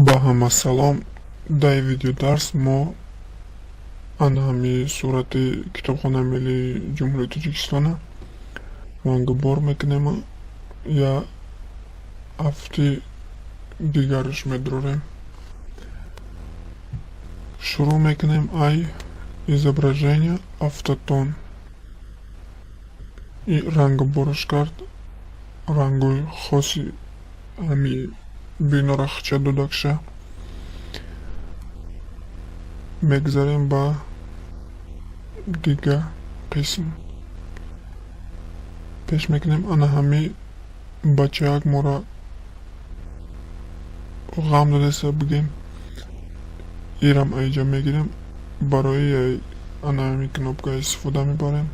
Ба ҳама салом. Дар видеодарс мо ана ҳами сурати Китобхонаи миллии Ҷумҳурии Тоҷикистона рангбор мекунем, я ҳафти дигараш медурорем. Шурӯъ мекунем ай изображение, автотон. И рангбораш кард, рангҳои хоси ҳами бинора хича додакша. Мегзарем ба дига қисм. Пеш мекунем, ана ҳами бачаак моро ғам додеса, бигем, ирам айҷа мегирем, барои ана ҳами кнопка истифода мебарем,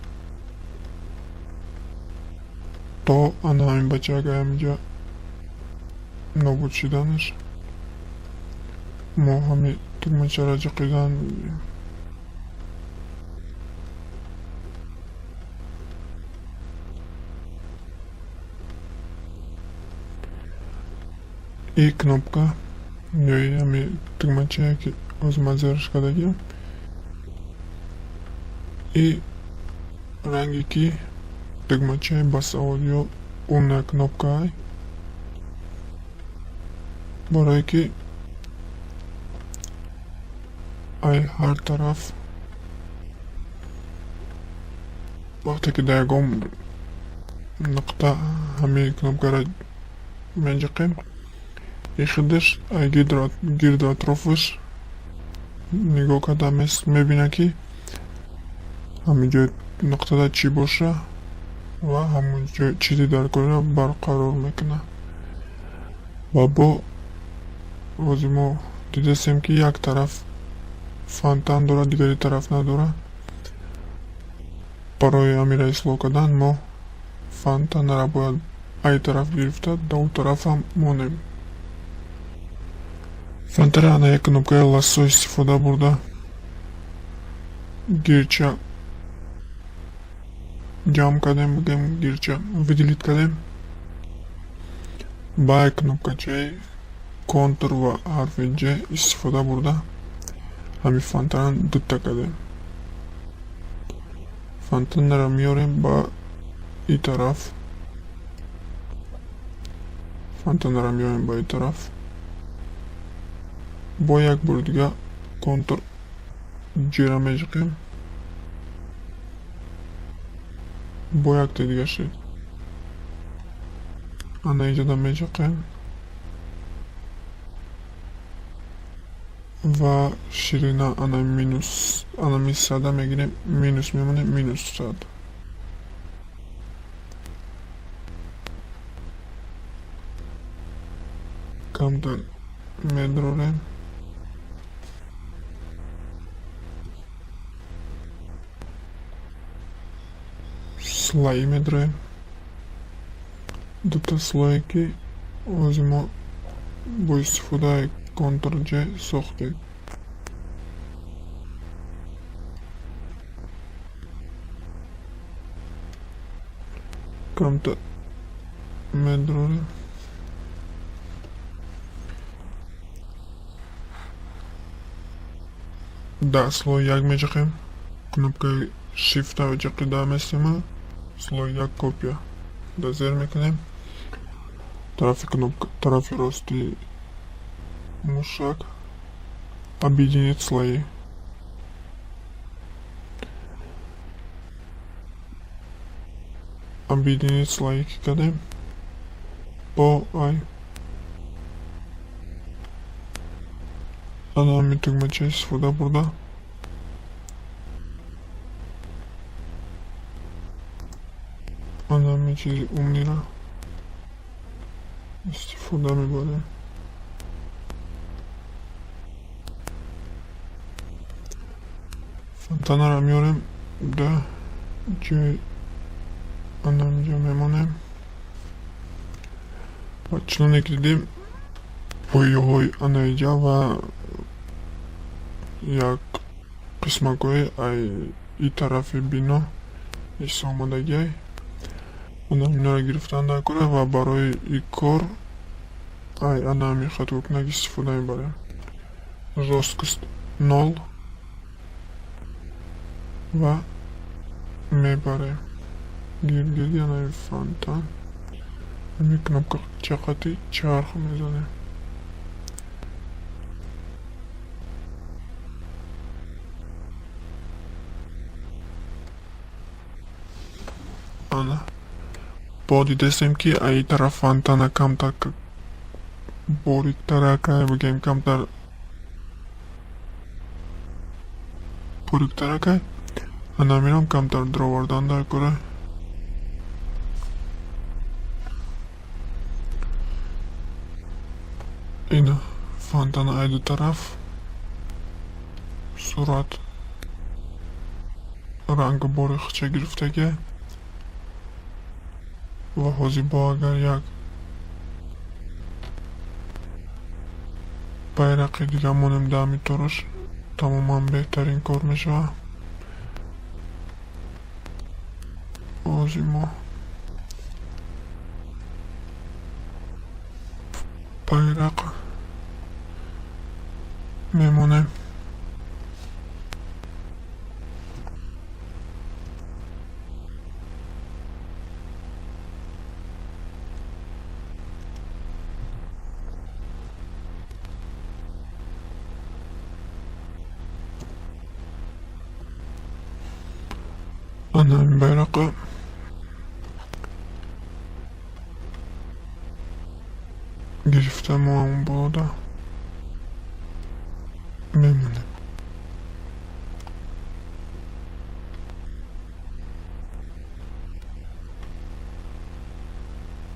то ана ҳамин бачаак ҳаминҷа нобуд шуданаш. Мо ҳами тугмачаро ҷиқидан и кнопка ё ҳами тугмачае, ки ҳозир ман зераш кардагиам, и ранге, ки тугмачаи басавод ё умная кнопкаай, барое ки ай ҳар тараф вақте ки дар ягон нуқта ҳамин кнопкаро меҷиқем, и худаш ай гирду атрофаш нигоҳ карда мебинад, ки ҳамин ҷои нуқтада чӣ боша, ва ҳамон ҷои чизи даркориро барқарор мекунад. Ва бо ҳозир мо дидастем, ки як тараф фонтан дорад, дигари тараф надорад. Барои ҳаминро ислоҳ кардан мо фонтанро бояд ай тараф гирифта, да он тарафам монем. Фонтанро ана як кнопкаи лассо истифода бурда, гирча ҷамъ кардем, бигем, гирча выделить кардем, ба як кнопкачаи Ctrl ва ҳарфи J истифода бурда, ҳамин фонтанро дута кардем. Фонтанро меорем ба и тараф, фонтанро меорем ба и тараф, бо як бори дига Ctrl J-ро меҷиқем, бо якта дига шид, ана инҷода меҷиқем ва ширина ана минус, анами 100-а мегирем, минус мемонем, минус 100. Камтар медрорем, слои медроем, дута слое, ки ҳозир мо бо истифодаи Ctrl J сохтем. Камтар медрорем, дар слои як меҷиқем, кнопкаи Shift ҷиқида местема, слои як копия да зер мекунем, тарафи кнопка, тарафи рости мушак, объединить слои. Объединить слои ки кардем, бо ай ана ҳамин тугмача истифода бурда, ана ҳамин чизи умныйро истифода мебарем. Фонтанро меорем, да ҷои ана ҳаминҷо мемонем. Ва чуноне ки дидем, поёҳои ана иҷа ва як қисмакҳои ай и тарафи бино ҳисса омадагиай, ана ҳаминҳоро гирифтан дар кора. Ва барои ин кор Ай ана ҳамин хатгӯкунак истифода мебарем. Жёсткость 0 ва мебарем гирд-гирди анаи фонтан. Ҳамин кнопка чақати чарх мезанем. Ана бо дидастем, ки аи тараф фонтана камтар бориктаракай, бигем, камтар бориктаракай. Ана ҳаминам камтар даровардан дар кора. Ина фонтана ай ду тараф сурат рангу бори худша гирифтагиа. Ва ҳозир бо агар як байрақи дига монем дар ҳамин тораш, тамоман беҳтарин кор мешавад. Ҳозир мо байрақ мемонем. Ана ҳамин байрақа гирифта мо ҳамон болода мемонем.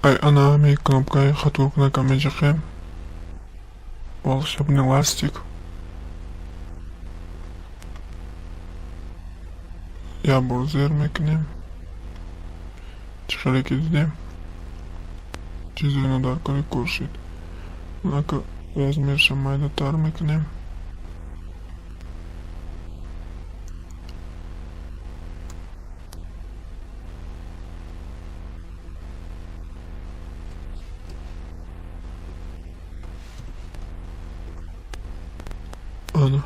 Ай ана ҳамин кнопкаи хатгӯкунака меҷиқем. Волшебный ластик. Як бор зер мекунем. Чӣ хеле ки дидем, чизои нодаркорӣ кор шуд. Онака размерша майдатар мекунем. Ана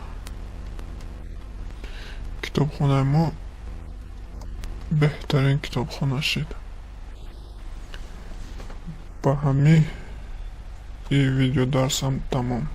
китобхонаи мо беҳтарин китобхона шуд. Ба ҳамин и видеодарсам тамом.